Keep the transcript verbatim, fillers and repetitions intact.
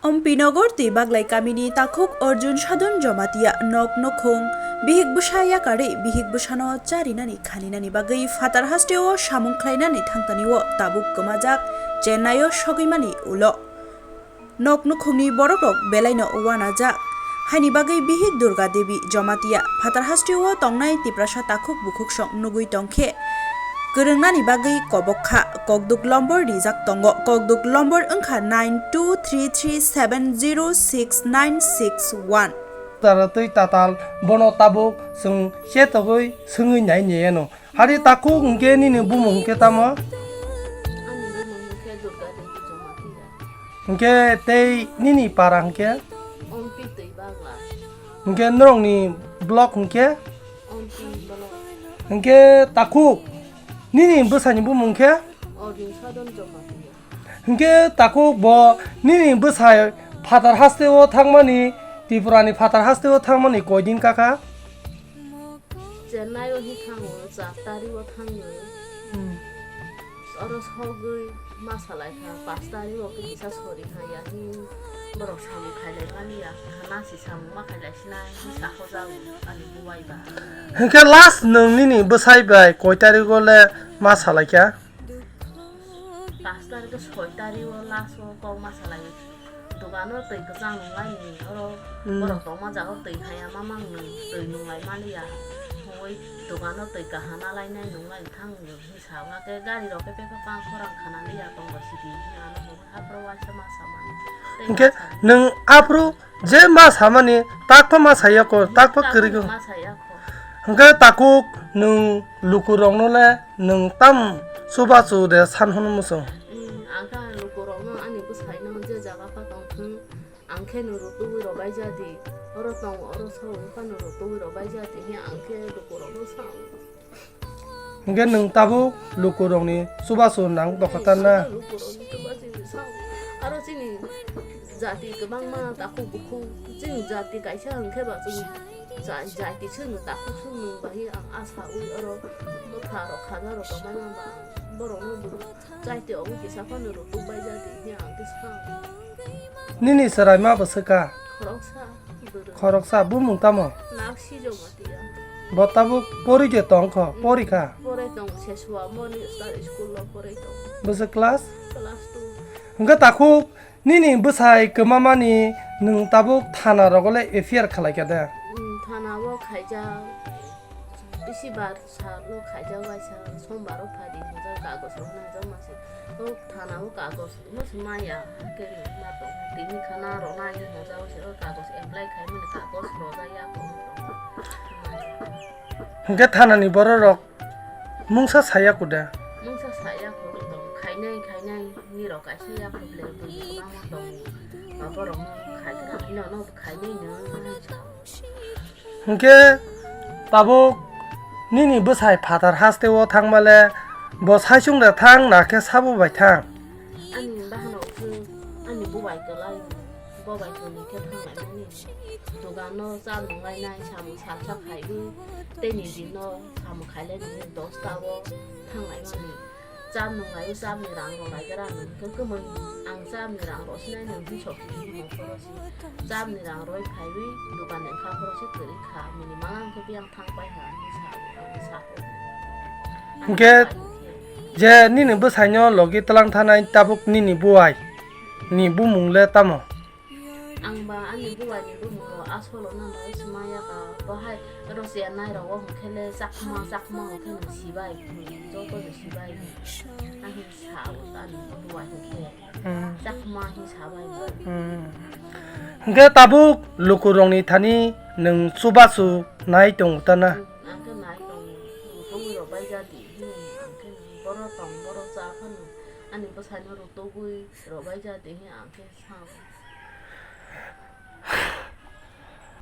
Ompinagar tei Baglai kamini takhuk Arjun Sadon Jamatia nok nokhung bihik bwsa yakarwi bihik bwsano charinani khaninani bagwi phatar hasteo samung khlainani thangtanio tabuk kwmajak Chennai-o sogwimani ulo. Nok nukhungni borokrok belaino uanajak. Haini bagwi bihik Durga Devi Jamatia phatar hasteo tongnai Tiprasa takhuk bukhuksong nugwi tongkhe kwrwngnani bagwi kobok kha. Kokduk lombor rijak tongo. Kokduk lombor wngkha nine two three three seven zero six nine six one. Tara twi tatal bono tabuk chwng chetogwi swngwi nai niyano. Hari takhuk hwnkhe nini bumung hwnkhe tamo? Ani bumung hwnkhe Durga Devi Jamatia. Hwnkhe tei nini para hwnkhe? Ompi twi Bagla. Hwnkhe norokni block hwnkhe? Ompi block. Hwnkhe takhuk nini bwsani bumung hwnkhe? Arjun Sadon Jamatia. Hwnkhe takhuk bo nini bwsai phatar hasteo thangmani, Tripurani phatar hasteo thangmani koidin kakha? Chennai-o hi thango, char tari-o thango. Hmm. Oro sogwi ma salai kha, pash tari-o kisa sori kha ya, hi borok samung khailai mani ya, khana si samung ma khailai sinai, hi sahojago ani bubai ba. Hwnkhe last nwng nini bwsai bai koi tarigo le ma salai kha? Pash tari khe soi tari o last o kok ma salai. Dogano twi kwchang nunglai ni oro Hmm. borok tongma jaga twi haya ma mang nung twi nunglai mani ya. Hoi dogano twi kahana lainai nunglai thang nung hi sa ma khe gari rok khe bebak bang khorang khana li ya tong bai sidi hi ano hoi hapro waisa ma sa mani. Tei Hwnkhe ma sa nwng aphuru je ma samani takpha ma saya kho, takpha Takpha kwrwi kho. Ma saya kho. Hwnkhe takhuk nwng lukurokno le nwng tam chubachu de san hwnwi muchung? Hmm, ang khe lukurokno ani bwsaino je jaga pa tong thung, ang khe nwng rutugwi rw bai ja di. Oro tong, oro so wng phano rutugwi rw bai ja di hwnwi ang khe lukurokno sa. Hwnkhe nwng tabuk lukurokni chubachu nang tokha ta na? Lukurokni chubachu sa. Aro chini jati kwbangma takhuk bukhuk, chini jati kaisa hwnkhe ba chwng ja-, jati swngno takhuk swngno bai ang asa ui oro bwkha rok khaja rok tongmani ba borokno bo chaiti obo kisa phano rutuk bai jati hwnwi ang khe sa. Nini chwraima bwswk kha? Khoroksa bwrwi. Khoroksa bumung tamo? Naksi Jamatia. Bo tabuk pori de tong kho, pori kha? Porai tong Seswa Morning Star School o porai tong. Bwswk class? Class two. Hwnkhe takhuk nini bwsai kwmamani nwng tabuk thana rogo le F I R khlai kha de? Hmm, thana o khaijak. Bisi bar salo khaijak waisa, sombar o phadi hwnjak, kagoj rok nai jak masa. O thana o kagoj no se maya, hake no ma tong. Tini khana rok nai hwnjak, o se o kagoj apply khai mani kagoj rojak ya ko. Hwnkhe thana ni borok rok mungsa saya kuda? Mungsa saya ko tong, khainai, khainai, ni rok kaisa ya ko ble, bui ma tong. Ba borok no khai kha, ino no khainai no. Hwnkhe tabuk nini bwsai phatar hasteo thangmale bo saichung de thang na khe sabo bai thang? Ani bahano khe ani bubai kwlai, bo bai toni khe thanglaimani. Dogano cha nunglainai, samung salsa khaiwi, teini dino samung khailainani dosta o thanglaimani. Cham nung lai, cham ni rang rok lai khe rang nung khe kwmwi ang cham ni rang rok sinai nung hin sok hin hong phoro si. Cham ni rang roi phaiwi dukan ni kha phoro si kwrwi kha, mini mangang khe biyang thang pai ha, hinwi sa, hinwi sa kho. Hwnkhe je nini bwsaino logi twlang thanai tabuk nini buai ni bumung le tamo? Ang ba ani bubai ni bumung rok asolo no no swmai ya ka, bo hai oro chenai rogo hwnkhe le chakma chakma hwnkhe no sibai, joto no sibai, ani sa o ani bubai hwnkhe Hmm. chakma hin sabai bo. Hmm. Hwnkhe tabuk lukurokni thani nwng chubachu nai tongo ta na? Ang khe nai tongo, rutugwi rok bai ja di, hmm, ang khe boro tong, boro cha phano ani bwsaino rutugwi rok bai ja di, ang khe sa.